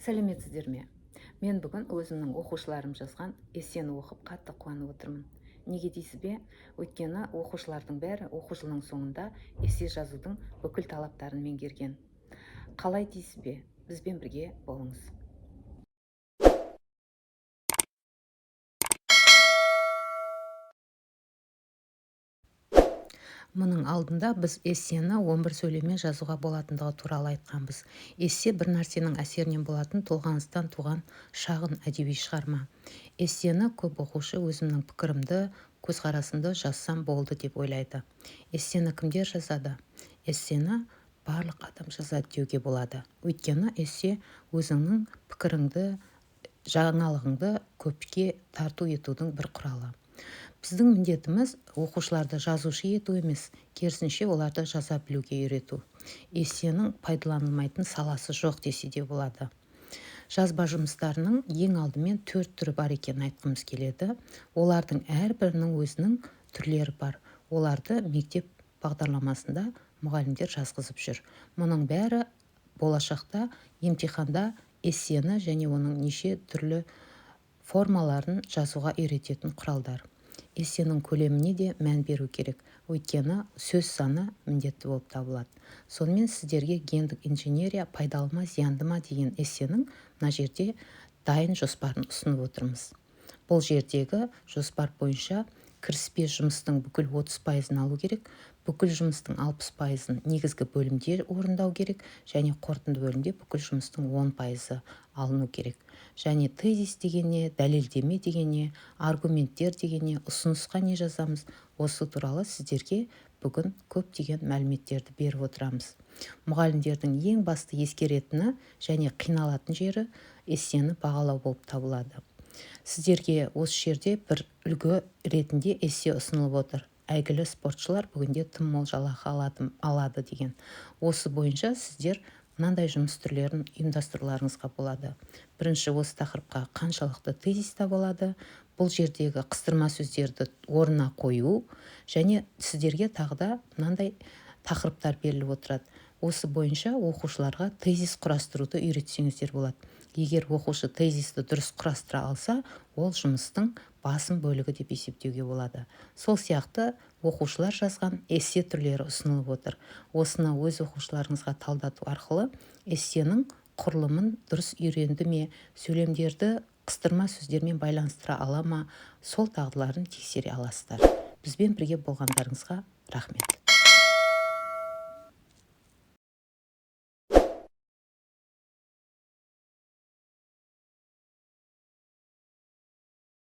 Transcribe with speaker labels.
Speaker 1: Сәлеметсіздер ме? Мен бүгін өзімнің оқушыларым жазған эссені оқып, қатты қуанып отырмын. Неге дейсіз бе? Өйткені оқушылардың бәрі оқу жылының соңында эссе жазудың бүкіл талаптарын меңгерген. Қалай дейсіз бе? Бізбен бірге болыңыз. Мұның алдында біз эссені 11 сөйлеммен жазуға болатындығы туралы айтқанбыз. Эссе – бір нәрсенің әсерінен болатын толғаныстан туған шағын әдеби шығарма. Эссені көп оқушы өзімнің пікірімді, көзқарасымды жазсам болды деп ойлайды. Эссені кімдер жазады? Эссені барлық адам жазады деуге болады. Өйткені эссе – өзіңнің пікіріңді, жаңалығыңды көпке тарту етудің бір құралы. Біздің міндетіміз – оқушыларды жазушы ету емес, керісінше, оларды жаза білуге үйрету. Эссенің пайдаланылмайтын саласы жоқ десе де болады. Жазба жұмыстарының ең алдымен төрт түрі бар екенін айтқымыз келеді. Олардың әрбірінің өзінің түрлері бар. Оларды мектеп бағдарламасында мұғалімдер жазғызып жүр. Мұның бәрі болашақта емтиханда эссені және оның неше түрлі формаларын жазуға үйрететін құралдар. Эссенің көлеміне де мән беру керек, өйткені сөз саны міндетті болып табылады. Сонымен, сіздерге «Гендік инженерия пайдалы ма, зиянды ма?» деген эссенің мына жерде дайын жоспарын ұсынып отырмыз. Бұл жердегі жоспар бойынша кіріспе жұмыстың бүкіл 30%-ын алу керек, бүкіл жұмыстың 60%-ын негізгі бөлімде орындау керек және қорытынды бөлімде бүкіл жұмыстың 10%-ы алыну керек. Және тезис деген не, дәлелдеме деген не, аргументтер деген не, ұсынысқа не жазамыз, осы туралы сіздерге бүгін көптеген мәліметтерді беріп отырамыз. Мұғалімдердің ең басты ескеретіні және қиналатын жері эссені бағалау болып табылады. Сіздерге осы жерде бір үлгі ретінде эссе ұсынылып отыр: «Әйгілі спортшылар бүгінде тым мол жалақы алады» деген. Осы бойынша сіздер мынандай жұмыс түрлерін ұйымдастыруларыңызға болады. Бірінші, осы тақырыпқа қаншалықты тезис таба алады, бұл жердегі қыстырма сөздерді орнына қою. Және сіздерге тағы да мынандай тақырыптар беріліп отырады. Осы бойынша оқушыларға тезис құрастыруды үйретсеңіздер болады. Егер оқушы тезисті дұрыс құрастыра алса, ол жұмыстың басым бөлігі деп есептеуге болады. Сол сияқты оқушылар жазған эссе түрлері ұсынылып отыр. Осыны өз оқушыларыңызға талдату арқылы эссенің құрылымын дұрыс үйренді ме, сөйлемдерді қыстырма сөздермен байланыстыра ала ма, сол дағдыларын тексере аласыздар. Бізбен бірге болғандарыңызға рахмет.